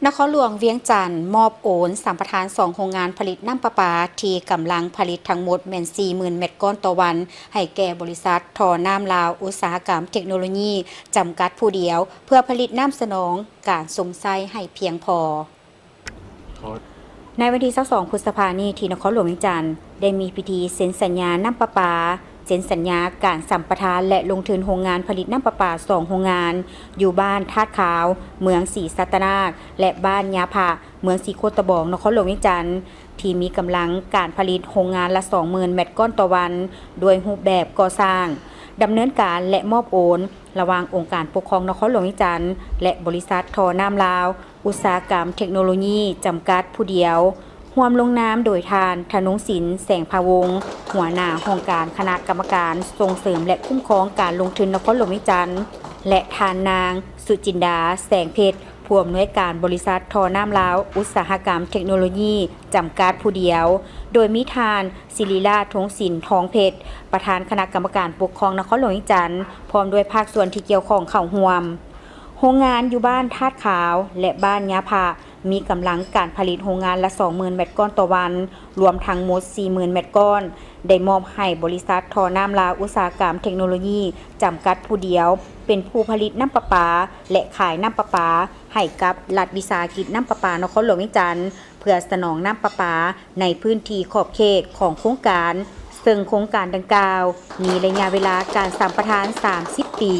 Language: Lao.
ນະຄອນຫຼວງວຽງຈັນ ມອບໂອນສຳປະທານສອງໂຮງງານຜະລິດນ້ຳປະປາ ທີ່ກຳລັງຜະລິດທັງໝົດແມ່ນສີ່ໝື່ນແມັດກ້ອນຕໍ່ວັນ ໃຫ້ແກ່ບໍລິສັດທໍ່ນ້ຳລາວ ອຸດສາຫະກຳເທັກໂນໂລຢີ ຈຳກັດຜູ້ດຽວ ເພື່ອຜະລິດນ້ຳສະໜອງການຊົມໃຊ້ໃຫ້ພຽງພໍ. ໃນວັນທີຊາວສອງ ພຶດສະພານີ້ ທີ່ນະຄອນຫຼວງວຽງຈັນ ໄດ້ມີພິທີເຊັນສັນຍານ້ຳປະປາ, ເຊັນສັນຍາການສຳປະທານ ແລະ ລົງທຶນໂຮງງານຜະລິດນ້ຳປະປາສອງໂຮງງານ ຢູ່ບ້ານທາດຂາວ ເມືອງສີສັດຕະນາກ ແລະ ບ້ານຍາຜະ ເມືອງສີໂຄດຕະບອງ ນະຄອນຫຼວງວຽງຈັນ ທີ່ມີກຳລັງການຜະລິດໂຮງງານລະສອງໝື່ນແມັດກ້ອນຕໍ່ວັນ ດ້ວຍຮູບແບບກໍ່ສ້າງ, ດຳເນີນການ ແລະ ມອບໂອນ ລະຫວ່າງອົງການປົກຄອງນະຄອນຫຼວງວຽງຈັນ ແລະ ບໍລິສັດທໍ່ນ້ຳລາວ ອຸດສາຫະກຳເທັກໂນໂລຢີ ຈຳກັດຜູ້ດຽວ, ຮ່ວມລົງນາມໂດຍທ່ານ ທະນົງສິນ ແສງພາວົງ ຫົວໜ້າຫ້ອງການຄະນະກຳມະການສົ່ງເສີມ ແລະ ຄຸ້ມຄອງການລົງທຶນນະຄອນຫຼວງວຽງຈັນ ແລະ ທ່ານນາງ ສຸຈິນດາ ແສງເພັດ ຜູ້ອຳນວຍການບໍລິສັດທໍ່ນ້ຳລາວ ອຸດສາຫະກຳເທັກໂນໂລຢີ ຈຳກັດຜູ້ດຽວ, ໂດຍມີທ່ານ ສິລິລາດ ທົງສິນ ທອງເພັດ ປະທານຄະນະກຳມະການປົກຄອງນະຄອນຫຼວງວຽງຈັນ ພ້ອມດ້ວຍພາກສ່ວນທີ່ກ່ຽວຂ້ອງເຂົ້າຮ່ວມ. ໂຮງງານຢູ່ບ້ານທາດຂາວ ແລະ ບ້ານຍາຜະ ມີກຳລັງການຜະລິດໂຮງງານລະສອງໝື່ນແມັດກ້ອນຕໍ່ວັນ, ລວມທັງໝົດສີ່ໝື່ນແມັດກ້ອນ ໄດ້ມອບໃຫ້ບໍລິສັດທໍ່ນ້ຳລາວ ອຸດສາຫະກຳເທັກໂນໂລຢີ ຈຳກັດຜູ້ດຽວ ເປັນຜູ້ຜະລິດນ້ຳປະປາ ແລະ ຂາຍນ້ຳປະປາໃຫ້ກັບລັດວິສາຫະກິດນ້ຳປະປານະຄອນຫຼວງວຽງຈັນ ເພື່ອສະໜອງນ້ຳປະປາໃນພື້ນທີ່ຂອບເຂດຂອງໂຄງການ, ເຊິ່ງໂຄງການດັ່ງກ່າວມີໄລຍະເວລາການສຳປະທານສາມສິບປີ.